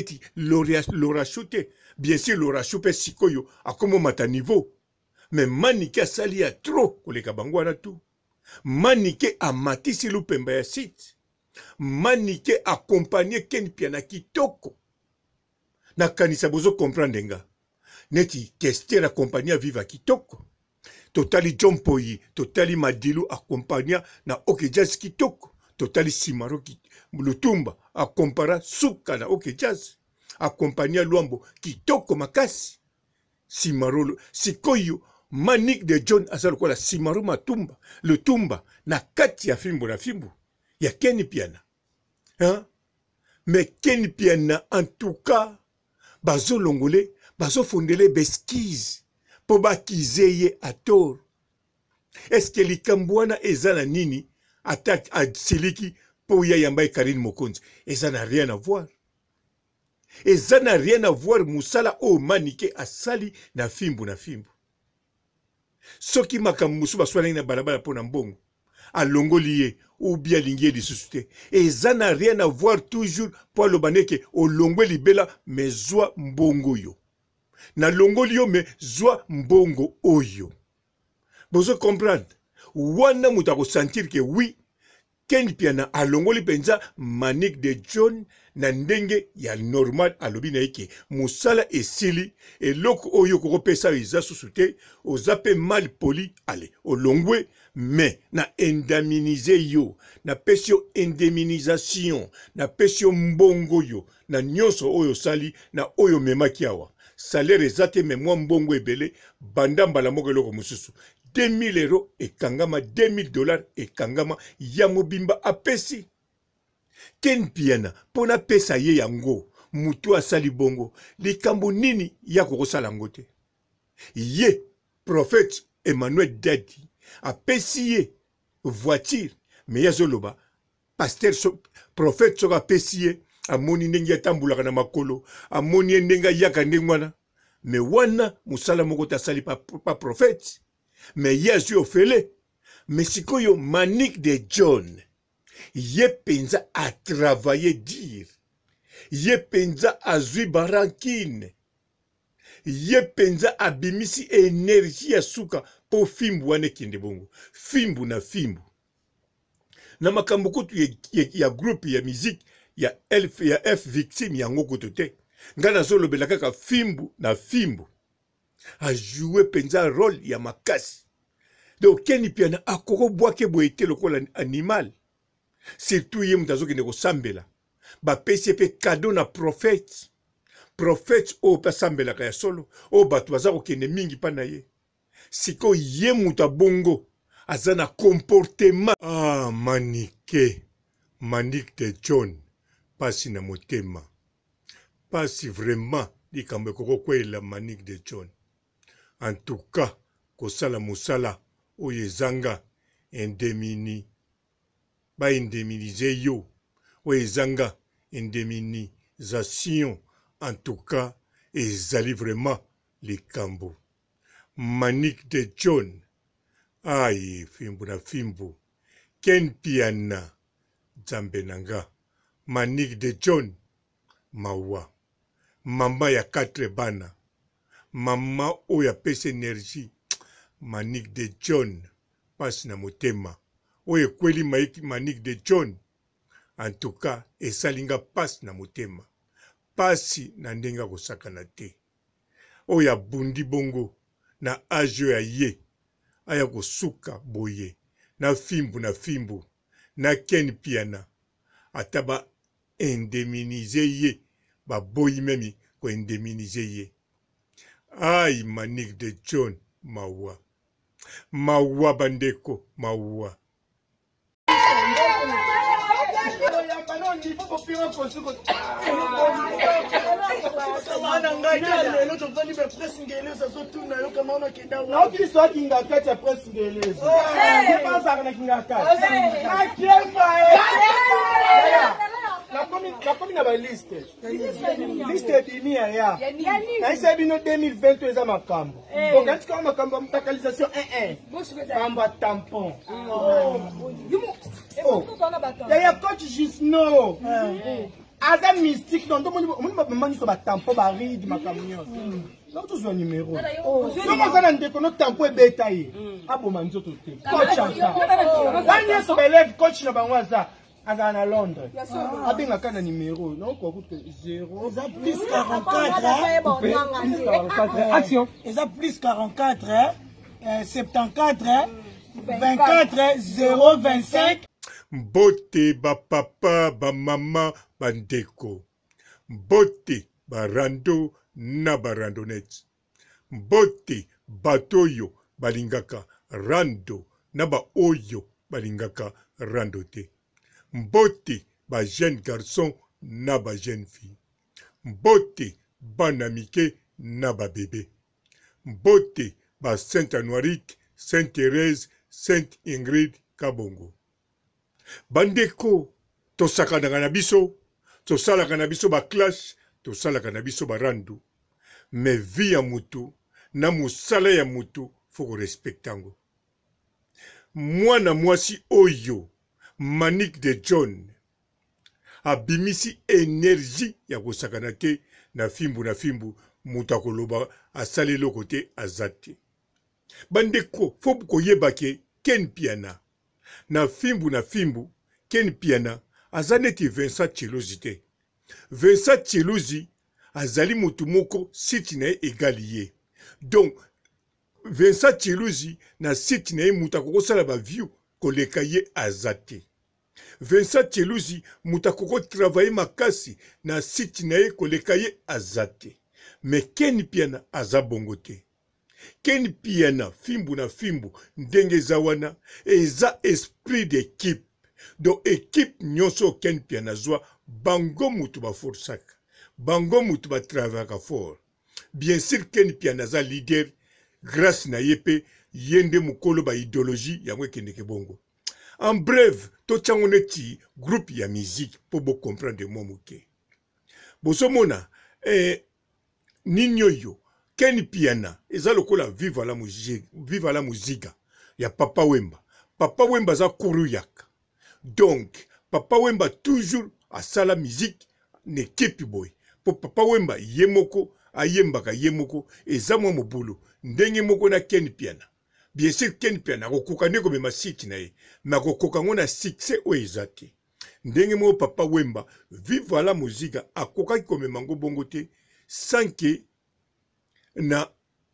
neti Lorachou te. Bien sûr Lorachou mpe sikoyo akomi omata niveau. Mais Manike asali ya trop koleka bango wana tout. Manike amatisi lupemba ya site. Manike accompagne Ken Mpiana kitoko. Nakanisa bozo comprendre nga. Neti Kester accompagne Viva kitoko. Totali John Mpoyi, totali Madilu accompagna na Ok Jazz kitoko. Totali Simaro Lutumba acompara suka na Ok Jazz. Accompagna Luambo kitoko makasi. Simaro sikoyo Manick de John aza lokola Simaro Matumba Lutumba na kati ya fimbu na fimbu ya Ken Mpiana. Hein? Mais Ken Mpiana en tout cas bazolongole bazofondele b'excuse mpo bakize ye à tort. Est-ce que likambo wana eza na nini ata asiliki mpo ye ayamba ye Carine Mokonzi? Eza na rien à voir. Eza na rien à voir musala oyo Manike asali na fimbu na fimbu. Soki makambo mosusu baswanaki na balabala mpo na mbongo, alongoli ye ou bien alingi ye lisusu te, eza na rien à voir toujours mpo aloba neke olongwe libela mais zwa mbongo oyo. Nalongoli yo mais zwa mbongo oyo. Bozo comprendre? Wana moto ako sentir que oui Ken Mpiana alongoli penza Manick de John na ndenge ya normal alobi na ye ke musala esili eloko oyo okoki kopesa eza susu te oza pe mal poli ale olongwe mais na indemnise yo na pesi yo indemnisation na pesi yo mbongo yo na nionso oyo osali na oyo omemaki awa salaire eza te mais mwa mbongo ebele banda mbala moko eloko mosusu 2000 euro ekangama 2000 dollars ekangama ya mobimba apesi Ken Mpiana mpo napesa ye yango mutu asali bongo likambo nini ye akokosala yango te ye prophète Emmanuel Dadi apesi ye voiture mais ye azoloba Pasteur so, prophète soki apesi ye amoni ndenge atambolaka na makolo amoni ye ndenge ayaka ndenge wana me wana mosala moko te asali pa, pa prophète me ye azwi ofele me sikoyo Manick de John ye mpenza atravaille dire ye mpenza azwi barankine ye mpenza abimisi energie ya suka mpo fimbu wana ekende bongo fimbu na fimbu na makambo kutu ya, ya, ya groupe ya musique ya, F, ya F victime yango kutu te ngai nazolobela kaka fimbu na fimbu ajoue mpenza role ya makasi donc Ken Mpiana akokobwake boye te lokola animal surtout ye moto azokende kosambela bapesi ye mpe kado na prophète prophète oyo mpe asambelaka ya solo oyo bato baza kokende mingi mpa na ye Sikoyo ye moto ya bongo aza na comportement. Ah manike manick de John pasi na motema pasi vraiment likambo ekoki kokweyela manick de John en tout cas kosala mosala oyo ezanga indemini ba indeminiser yo oyo ezanga indeminisation en tout cas ezali vraiment likambo Manick de John ayi fimbu na fimbu Ken Mpiana Nzambe na nga Manick de John mawa maman ya 4 bana maman oyo apesi energie Manick de John pasi na motema oyo ekweli Manick de John en tout cas esali nga pasi na motema pasi na ndenge ya kosakana te. Oyo abundi bongo na age oyo ya ye aya kosuka boye na fimbu na fimbu na Ken Mpiana ata ba indemniser ye baboyi meme ko indemniser ye ayi Manick de John mawa mawa bandeko mawa. Mwana ngai ta lelo tovandi me presse ngelezi azotuna yo kama ona kenda naoki liso ya kingakati ya presse ngelezi ye bazalaka na kingakati akemba nakomi na baliste liste ebimi yaya nayisa bino 2020 oyo eza makambo okanisi kaka makambo ya mutakalisation 1 makambo ya tampon yaya coach jusno. Aza mystique donc omoni omoni bamama nyonso batampo baride makambo nyonso hmm. Donc tozwa numero soki oza na ndeko no tampo ebeta ye hmm. aboma nzoto te coach aza ba nyonso baelève coach na bango aza azala na londres abengaka na numero naokoka kutu 0 eza plus 44 action eza plus 44 74 24 025 Mbote ba papa, ba mama, ba ndeko. Mbote ba rando na ba randonnettes. Mbote bato oyo balingaka rando na ba oyo balingaka rando te. Mbote ba jeunes garçons na ba jeunes filles. Mbote bana mike na ba bebes. Mbote ba Saint Anuarite, Saint Therèse, Sainte Ingrid Kabongo. Bandeko tosakanaka na biso, tosalaka na biso ba clash, tosalaka na biso ba rando. Mais vie ya mutu na musala ya mutu faut ko respecter yango. Mwana mwasi oyo Manick de John abimisi energie ya kosakana te na fimbu na fimbu moto akoloba asali eloko te aza te bandeko fo koyeba ke Ken Mpiana na fimbu na fimbu Ken Mpiana aza neti Vincent Tshiluzi te Vincent Tshiluzi azali moto moko site na ye egali ye donc Vincent Tshiluzi na site na ye moto akokosala ba view koleka ye aza te Vincent Tshiluzi moto akoko travailler makasi na site na ye koleka ye aza te. Mais Ken Mpiana aza bongo te. Ken Mpiana fimbu na fimbu ndenge eza wana eza esprit d'equipe. Donc equipe nyonso oyo Ken Mpiana azwa bango mutu ba forçaka. Bango mutu ba travaillaka fort. Bien sur Ken Mpiana aza leader grace na ye pe ye nde mukolo ba ideologie yango ekendeke bongo. En bref, totia yango neti groupe ya musique mpo bo comprendre mwa moke. Bozomona eh, nini oyo Ken Piana eza lokola Viva la musique, Viva la Musica ya Papa Wemba. Papa Wemba aza kuruyaka. Donc Papa Wemba toujours asala musique na equipe boye po Papa Wemba ye moko ayembaka ye moko eza mwa mobulu ndenge moko na Ken Piana. Bien sur Ken Mpiana akokoka nde komema site na ye mais akokoka yango na succès oyo eza te. Ndenge moko Papa Wemba viva la musica akokaki komema yango bongo te sans que na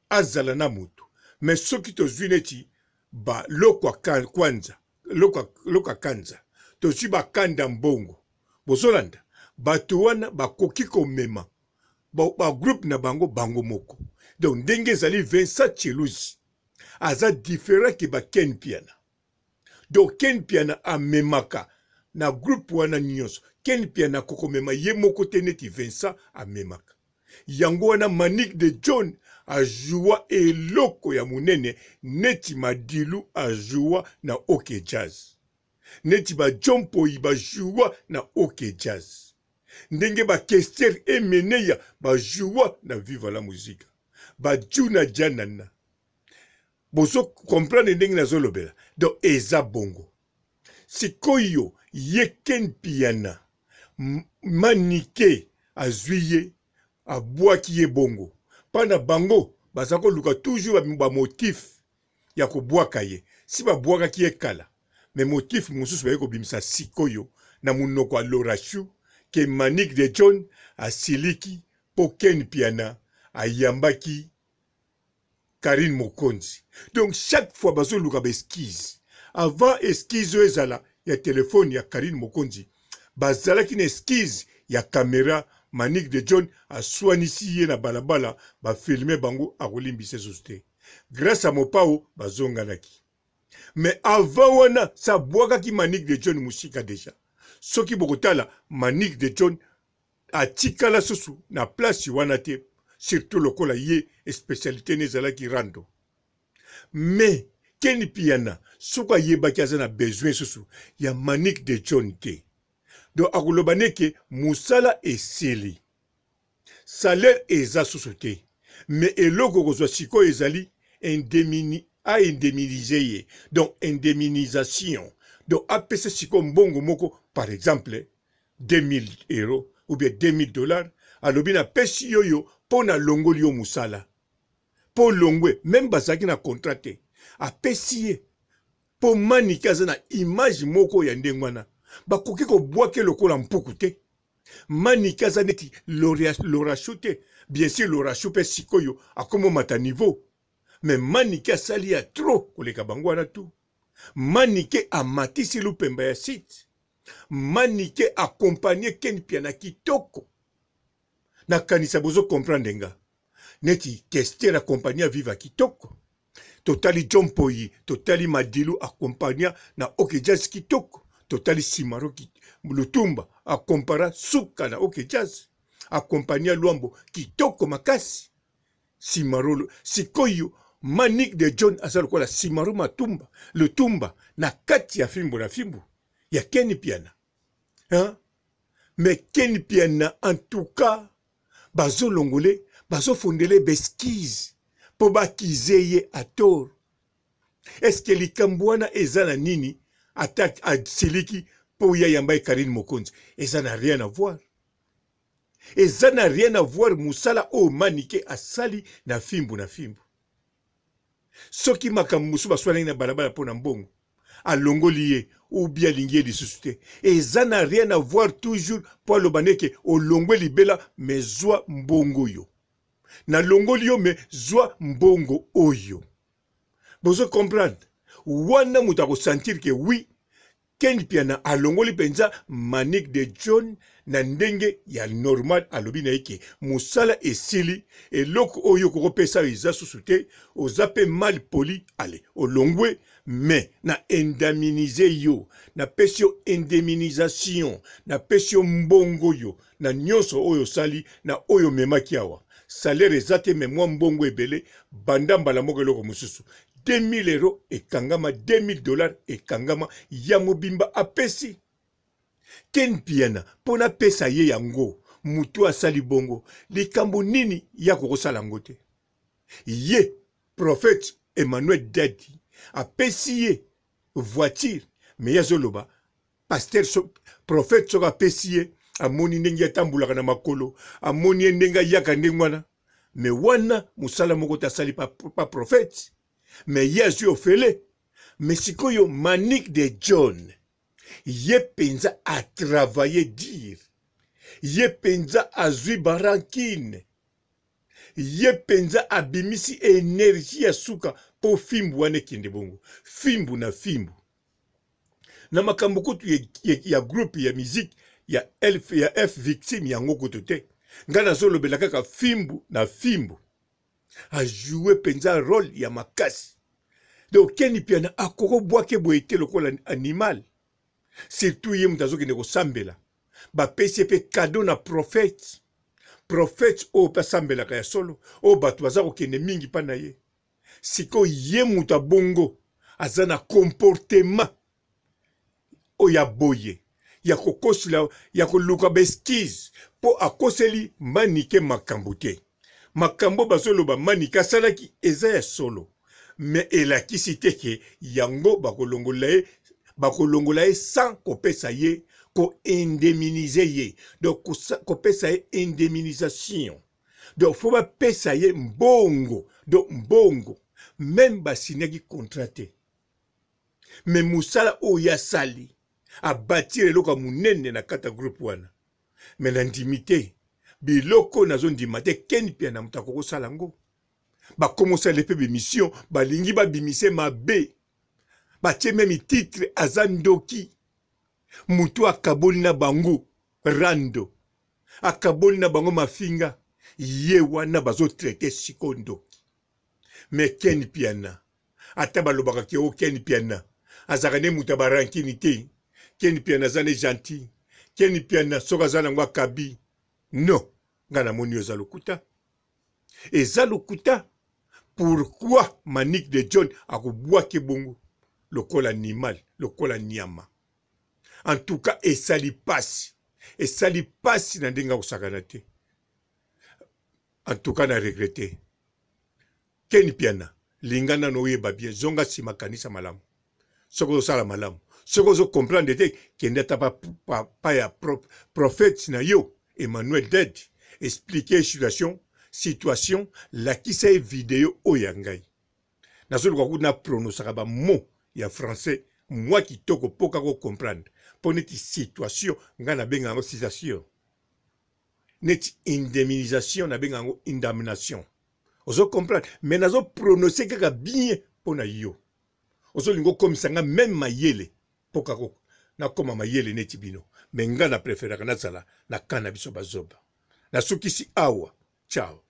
azala na moto. Mais soki tozwi neti ba Lokwa Kwanza, Lokwa, Lokwa Kanza, tozwi ba Kanda Mbongo, bozolanda bato wana bakoki komema ba, ba groupe na bango bango moko donc ndenge ezali Vincent Tshiluzi aza different ke ba Ken Mpiana donc Ken Mpiana amemaka na groupe wana nyonso Ken Mpiana akokomema ye moko te neti Vincent amemaka yango wana Manick de John ajoua eloko ya monene neti Madilu ajoua na OK Jazz neti ba John Mpoyi bajoua na OK Jazz ndenge ba Kester Emeneya ba joua na Viva la Musica, ba Djuna Djanana. Bozo comprendre ndenge nazolobela? Donc eza bongo. Sikoyo ye Ken Mpiana, Manike azwi ye abwaki ye bongo. Pana bango baza koluka toujours ba motifs ya kobwaka ye. Si babwakaki ye kala, mais motif mosusu baye kobimisa sikoyo na munoko ya Laura Chou que Manick de John asiliki po Ken Mpiana ayambaki Carine Mokonzi. Donc chaque fois bazoluka ba excuses. Avant excuse oyo ezala ya telephone ya Carine Mokonzi, bazalaki na excuse ya camera Manick de John aswanisi ye na balabala ba filmer bango akolimbisa lisusu te. Grace à Mopao bazonganaki. Mais avant wana sa abwakaki Manick de John musika deja. Soki bokotala Manick de John atikala susu na place wana te surtout lokola ye specialite ne ezalaki rando. Mais Ken Mpiana soki ayebaki aza na besoin susu ya Manick de John te. Donc akoloba ne ke musala esili. Salaire eza susu te mais eloko okozwa sikoyo ezali indemini a indeminiser ye donc indemnisation donc apesa sikoyo mbongo moko par exemple 2000 euros. ou bien 2000 dollars alobi napesi yo yo mpo nalongoli yo mosala mpo longwe meme bazalaki na contrat te apesi ye mpo manike aza na image moko ya ndenge wana bakoki kobwake lokola mpuku te manike aza neti lorachou te bien sûr lorachou mpe sikoyo akomomata niveau mais manike asali ya trop koleka bango wana tu manike amatisi lupemba ya site manike accompagne ken piana kitoko nakanisa bozo comprendre nga neti kester accompagne viva kitoko totali john poyi totali madilu accompagna na ok jazz kitoko totali simaro lutumba akompara suka na ok jazz accompagna luambo kitoko makasi simaro sikoyo manick de john aza lokola simaro matumba lutumba na kati ya fimbu na fimbu ya keni piana hein? mais keni piana en tout cas bazolongole bazofundele beskise mpo bakize ye a tort eske likambo wana eza na nini ata asiliki mpo ye ayamba ye karine mokonzi eza na rien à voir eza na rien à voir mosala oyo manike asali na fimbu na fimbu soki makambo mosusu baswanaki na balabala mpo na mbongo alongoli ye ou bien alingi ye lisusu te eza na rien à voir toujours mpo aloba neke olongwe libela me zwa mbongo oyo nalongoli yo me zwa mbongo oyo bozo comprendre wana moto akosentir ke oui Ken Mpiana alongoli penza Manick de John na ndenge ya normal alobi na ye ke musala esili eloko oyo oko pesa eza susu te oza pe mal poli ale olongwe mais na indemnise yo na pesi yo indemnisation na pesi yo mbongo yo na nionso oyo osali na oyo omemaki awa salaire eza te mais mwa mbongo ebele banda mbala moko eloko mosusu 2000 euros ekangama 2000 dollars ekangama ya mobimba apesi Ken Mpiana mpo napesa ye yango mutu asali bongo likambo nini ye akokosala yango te ye prophète Emmanuel Dadi apesi ye voiture mais ye azoloba pasteur so, prophète soki apesi ye amoni ndenge atambolaka na makolo amoni ye ndenge ayaka ndenge wana me wana mosala moko te asali pa, pa prophète me ye azwi ofele me sikoyo manique de john ye mpenza atravaille dire ye mpenza azwi barankine ye mpenza abimisi energie ya suka mpo fimbu wana ekende bongo fimbu na fimbu na makambo kutu ya, ya, ya groupe ya musique ya, F, ya F victime yango kutu te ngai nazolobela kaka fimbu na fimbu ajoue mpenza role ya makasi donc Ken Piana akokobwake boye te lokola animal surtout ye moto azokende kosambela bapesi ye mpe kado na prophète prophète oyo mpe asambelaka ya solo oyo bato baza kokende mingi mpa na ye sikoyo ye moto ya bongo aza na comportement oyo ya boye ya kokosela ya koluka baeskize mpo akoseli manike makambo te makambo bazoloba manike asalaki eza ya solo me elakisi te ke yango bakolongola ye bakolongola ye sans kopesa ye koindemnize ye donc kopesa ye indemnisation donc fo bapesa ye mbongo donc mbongo meme basignaki contrat te me mosala oyo ye asali abatire eloko ya monene na kati ya groupe wana me nandimi te biloko oyo nazondima te ken pia na moto akokosala yango bakomosala mpe bemission balingi babimise mabe batie meme titre aza ndoki moto akaboli na bango rando akaboli na bango mafinga ye wana bazo traite siko ndoki me ken piana ata balobaka ke o oh, ken piana azalaka nde moto ya barankini te ken piana aza nde gentil ken piana soki aza nango akabi non ngai namoni yo eza lokuta eza lokuta pourquoi manique de john akobwaki bongo lokola animal lokola nyama en tout cas esali pasi esali pasi na ndenge akosakana te en tout cas na regrette ken piana linga nano oyeba bien zonga nsima kanisa malamu soki ozosala malamu soki ozo comprendre te kende ata pa, pa, pa ya pro, prophète na yo Emmanuel Dead explique ye situation situation lakisa ye video oyo ya ngai nazoluka kutu na pronosaka ba mots ya français mwa kitoko mpo kaka ocomprendre mpo neti situation ngai nabenga yango situation neti indemnisation nabenga yango indemnation ozo comprendre mais nazo prononcer kaka bien mpo na yo ozolinga okomisa nga meme mayele mpo kaka nakoma mayele neti bino me nga na preferaka nazala na camp na biso bazoba nasukisi awa ciao.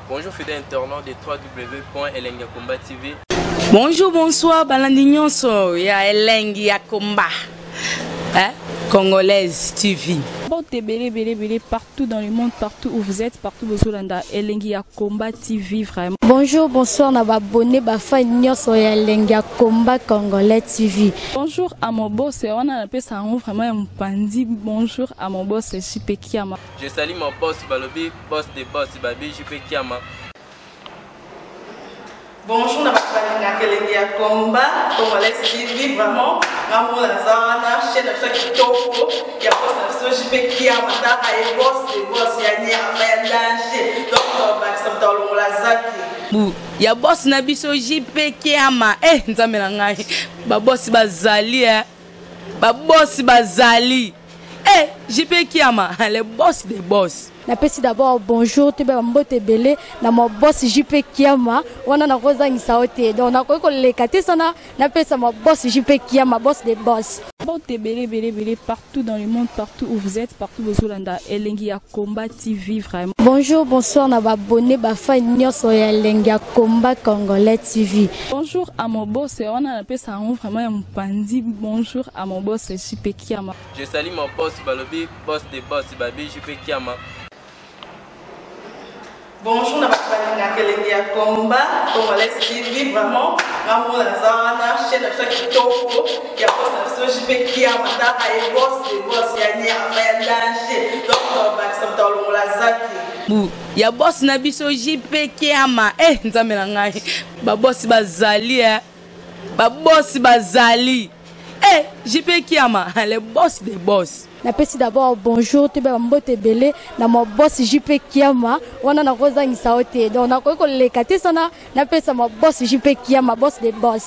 Bonjour fidèles internautes de www.elengiyakomba TV. Bonjour, bonsoir, balandi nyonso ya Elengi ya Komba. Hein? Congolaise TV. Mbote ebele ebele ebele partout dans le monde, partout où vous êtes, partout bozolanda Elengi ya Combat TV vraiment. Bonjour, bonsoir na ba abonné ba fan nyonso ya Elengi ya Combat Congolais TV. Bonjour à mon boss, wana napesa yango vraiment ya mopanzi. Bonjour à mon boss JP Kiama. Je salue mon boss balobi boss de boss babi JP Kiama. Bonjour na bato balingaka elengi ya combat congolais TV vraiment nga moko naza wana chaîne na biso ya kitoko ya boss na biso JP Kiama tala ye boss de boss ya nyama ya danger donc tobakisa moto alongola zaki bu ya boss na biso JP Kiama eh nzambe na ngai ba boss bazali eh ba boss bazali eh JP Kiama le boss des boss. Napesi d'abord bonjour toyeba ba mbote ebele na ma boss JP Kiama wana nakozangisa yo te donc nakoki koleka te sana napesa ma boss JP Kiama boss de boss. Mbote ebele ebele ebele partout dans le monde partout où vous êtes partout bozolanda Elengi ya Combat TV vraiment. Bonjour bonsoir na ba abonnes ba fans nionso ya Elengi ya Combat Congolais TV. Bonjour à mon boss wana napesa yango vraiment ya mopanzi bonjour à mon boss JP Kiama. Je salue mon boss balobi boss de boss babi JP Kiama. Bonjour na bato balingaka elengi ya combat congolais TV vraiment nga moko naza wana chaîne na biso ya kitoko ya boss na biso JP Kiama tala ye boss de boss ya nyama ya danger donc tobakisa moto alongola zaki bu ya boss na biso JP Kiama eh nzambe na ngai ba boss bazali eh ba boss bazali eh JP Kiama le boss des boss. Napesi d'abord bonjour toyeba ba mbote ebele na ma boss JP Kiama wana nakozangisa yo te donc nakoki koleka te sana napesa ma boss JP Kiama boss des boss.